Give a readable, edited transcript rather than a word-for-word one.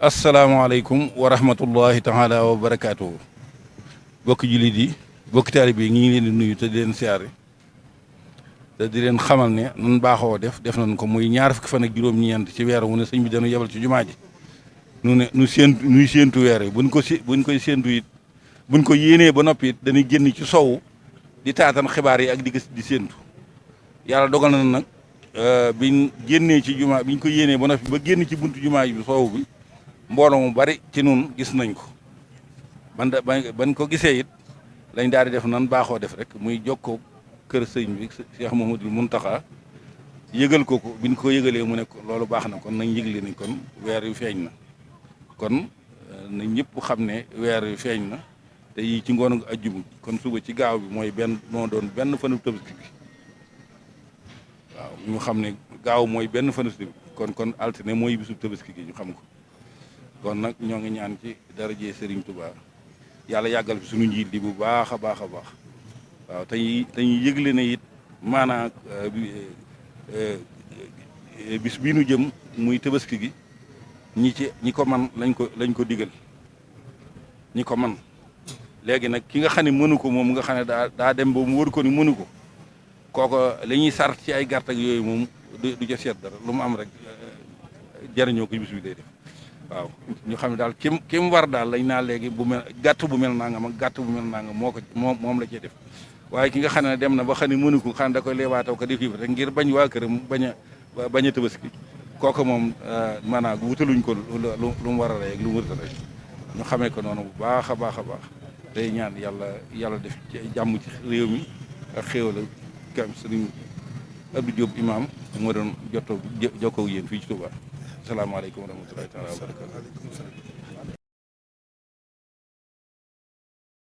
asalaamaaleykum wa rahmatullahi taala wa barakaatuhu bokki jullit yi bokki taalibe yi ngi leen di nuyu te di leen siyaare te di leen xamal ne nun baaxoo def nañ ko muy ñaar fukki fan ak juróom-ñeent ci weer wu ne sëñ bi dañu yebal ci jumaa ji nuy séentu weer yi buñ koy séentu it buñ ko yéenee ba noppi it dañuy génn ci sowu di taatan xibaar yi ak di séentu yàlla dogal na nag biñ génnee ci jumaa biñ ko yéenee ba noppi ba génn ci buntu jumaa ji bi sowu bi mbooloo mu bari ci nun gis nañ ko ban ko gisee it lañ daal di def nan baaxoo def rek muy jokkoo kër sëñ bi Cheikh Mouhamadoul Mountakha yëgal ko biñ ko yëgalee mu ne ko loolu baax na kon nañ yëgle ni kon weer yu feeñ na kon na ñëpp xam ne weer yu feeñ na te yii ci ngoonu ajjuma kon suba ci gaaw bi moo doon benn fanu tabaski bi waaw ñu xam ne gaaw mooy benn fanu tabaski kon altine mooy bisu tabaski gi ñu xam ko kon nag ñoo ngi ñaan ci darajee Serigne Touba yàlla yàggal fi suñu njiit li bu baax a baax a baax waaw te dañuy yëgle ne it maanaam bis bii nu jëm muy tabaski gi ñi ko man lañ ko digal ñi ko man léegi nag ki nga xam ne mënu ko moom nga xam ne daa dem ba mu wër ko ni mënu ko kooko la ñuy sart ci ay gàtt ak yooyu moom du ca seet dara lu mu am rek jariñoo ko bis bi day def waaw ñu xam ne daal kim war daal lañ naa léegi gàtt bu mel nangam ak gàtt bu mel nangam moom la cee def waaye ki nga xam ne dem na ba xam ne mënu ko xam ne da koy leewaataw ko def rek ngir bañ waa këram bañ a tabaski kooku moom maanaam wutaluñ ko lu mu war a rey ak lu mu wërta rey ñu xamee ko noonu bu baax a baax a baax tey ñaan yàlla def ci jàmm ci réew mi ak xéewal kam sëriñ Abdou Diop imam moo doon jokkoo yéen fii ci Touba asalaamaaleykum wa rahmatulahi taala wa barakatu